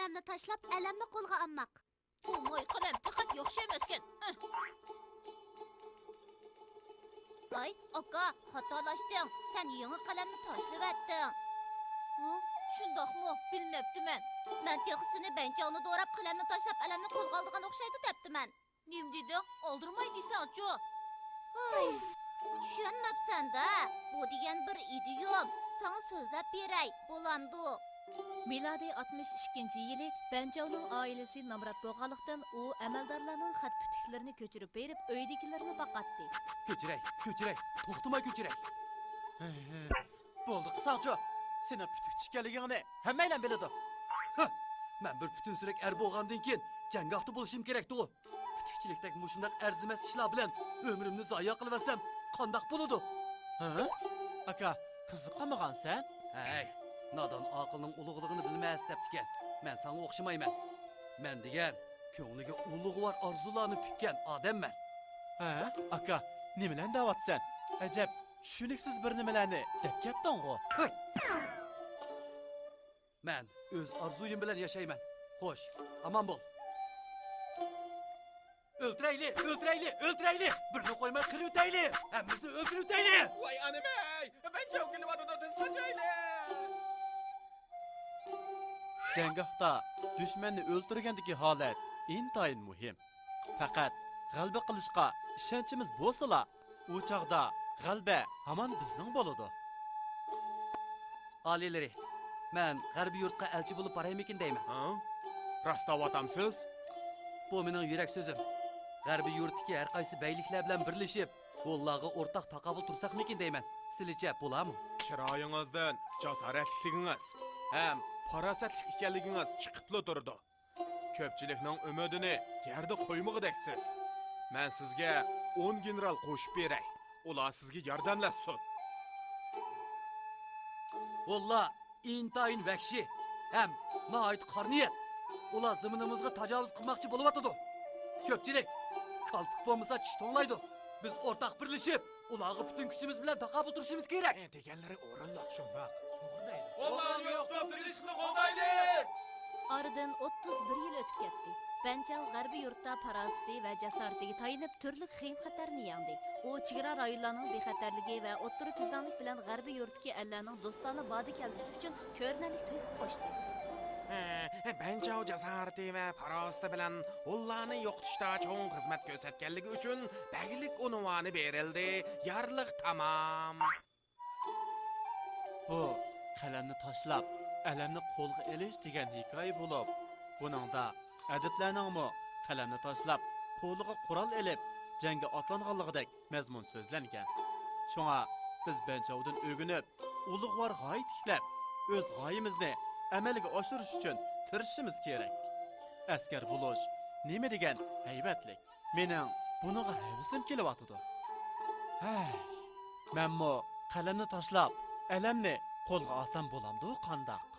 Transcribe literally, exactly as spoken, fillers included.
قەلەمنى تاشلاپ، ئەلەمنى قولغا ئالماق. بۇ موي قەلەم پەقەت ياخشى ئەمەسكەن. ھە. ۋاي، ئاكا، خاتالاشتىڭ. سەن يېڭى قەلەمنى تاشلىۋەتتىڭ. ھە؟ شۇنداقمۇ؟ بىلمەپتىمەن. مەن تېخى سېنى بەنچاۋنى دوراپ، قەلەمنى تاشلاپ، ئەلەمنى قولغا ئالىدىغان ئوخشايدۇ دەپتىمەن. نېمە دېدىڭ؟ ئالدىرىماي دېسەڭچۇ؟ ھاي، چۈشەنمەپسەن-دە. بۇ دېگەن بىر ئىدىيوم. ساڭا سۆزلەپ بېرەي، بولامدۇ؟ مىلادىي ئاتمىش ئىككىنچى يىلى بەنجاۋنىڭ ئائىلىسى نامرات بولغانلىقتىن، ئۇ ئەمەلدارلارنىڭ خەت پۈتۈكلىرىنى كۆچۈرۈپ بېرىپ، ئۆيدىكىلىرىنى باقاتتى. كۆچۈرەي، كۆچۈرەي، توختىماي كۆچۈرەي. بولدى قىلساڭچۇ، سېنىڭ پۈتۈكچى ئىكەنلىكىڭنى ھەممەيلەن بىلىدۇ. ھە، مەن بىر پۈتۈن سۈرەك ئەر بولغاندىن كېيىن جەڭگاھتا بولۇشۇم كېرەكتىغۇ. پۈتۈكچىلىكتەك مۇشۇنداق ئەرزىمەس ئىشلار بىلەن ئۆمرۈمنى زايە قىلىۋەتسەم قانداق بولىدۇ؟ ھە؟ ئاكا، قىزىپ قالمىغانسەن؟ ھەي، نادان ئاقىلنىڭ ئۇلۇغلۇقىنى بىلمەس دەپتىكەن. مەن ساڭا ئوخشىمايمەن. مەن دېگەن كۆڭلىگە ئۇلۇغۋار ئارزۇلارنى پۈككەن ئادەممەن. ھە؟ ئاكا، نېمىلەرنى دەۋاتىسەن؟ ئەجەب، چۈشىنىكسىز بىر نېمىلەرنى دەپ كەتتىڭغۇ؟ ھەي! مەن ئۆز ئارزۇيۇم بىلەن ياشايمەن. خوش، ئامان بول. ئۆلتۈرەيلى، ئۆلتۈرەيلى، ئۆلتۈرەيلى! بىرنى قويماي قىرىۋېتەيلى! ھەممىسىنى ئۆلتۈرۈۋېتەيلى! ۋاي ئانىمەي! بەنجاۋ كېلىۋاتىدۇ، تېز قاچايلى! جەڭگاھتا دۈشمەننى ئۆلتۈرگەندىكى ھالەت ئىنتايىن مۇھىم. پەقەت غەلىبە قىلىشقا ئىشەنچىمىز بولسىلا، ئۇ چاغدا غەلىبە ھامان بىزنىڭ بولىدۇ. ئالىيلىرى، مەن غەربىي يۇرتقا ئەلچى بولۇپ بارايمىكىن دەيمەن. ھە؟ راستلاۋاتامسىز؟ بۇ مېنىڭ يۈرەك سۆزۈم. غەربىي يۇرتتىكى ھەر قايسى بەگلىكلەر بىلەن بىرلىشىپ، ھونلارغا ئورتاق تاقابىل تۇرساقمىكىن دەيمەن. سىلىچە بولامۇ؟ چىرايىڭىزدىن جاسارەتلىكلىكىڭىز ھەم پاراسەتلىك ئىكەنلىكىڭىز چىقىپلا تۇرىدۇ. كۆپچىلىكنىڭ ئۈمىدىنى يەردە قويمىغۇدەكسىز. مەن سىزگە ئون گېنېرال قوشۇپ بېرەي. ئۇلار سىزگە ياردەملەشسۇن. ھونلار ئىنتايىن ۋەھشىي ھەم ناھايىتى قارا نىيەت. ئۇلار زېمىنىمىزغا تاجاۋۇز قىلماقچى بولۇۋاتىدۇ. كۆپچىلىك، كالپۇك بولمىسا چىش توڭلايدۇ. بىز ئورتاق بىرلىشىپ، ئۇلارغا پۈتۈن كۈچىمىز بىلەن تاقابىل تۇرۇشىمىز كېرەك. ئە، دېگەنلىرى ئورۇنلۇق، شۇنداق. توغرا دەيدۇ. ھونلارنى يوقىتىپ بىرلىشىپلا قوغدايلى! ئارىدىن ئوتتۇز بىر يىل ئۆتۈپ كەتتى. بەنجاۋ غەربىي يۇرتتا پاراسىتى ۋە جاسارىتىگە تايىنىپ، تۈرلۈك خېيىم-خەتەرنى يەڭدى. ئۇ چېگرا رايونلارنىڭ بىخەتەرلىكى ۋە ئوتتۇرا تۈزلەڭلىك بىلەن غەربىي يۇرتتىكى ئەللەرنىڭ دوستانە ۋەدە كەلگۈسى ئۈچۈن كۆرۈنەرلىك تۆھپە قوشتى. ھە، بەنجاۋ جاسارىتى ۋە پاراسىتى بىلەن ھونلارنى يوقىتىشتا چوڭ خىزمەت كۆرسەتكەنلىكى ئۈچۈن بەگلىك ئۇنۋانى بېرىلدى. يارلىق تامام. بۇ قەلەمنى تاشلاپ، ئەلەمنى قولغا ئېلىش دېگەن ھېكايە بولۇپ، بۇنىڭدا ئەدىبلەرنىڭمۇ قەلەمنى تاشلاپ، قولىغا قورال ئېلىپ، جەڭگە ئاتلانغانلىقىدەك مەزمۇن سۆزلەنگەن. شۇڭا بىز بەنجاۋدىن ئۆگىنىپ، ئۇلۇغۋار غايە تىكلەپ، ئۆز غايىمىزنى ئەمەلگە ئاشۇرۇش ئۈچۈن تىرىشىشىمىز كېرەك. ئەسكەر بولۇش نېمە دېگەن ھەيۋەتلىك! مېنىڭ بۇنىڭغا ھەۋىسىم كېلىۋاتىدۇ. ھەي، مەنمۇ قەلەمنى تاشلاپ، ئەلەمنى قولغا ئالسام بولامدۇ قانداق؟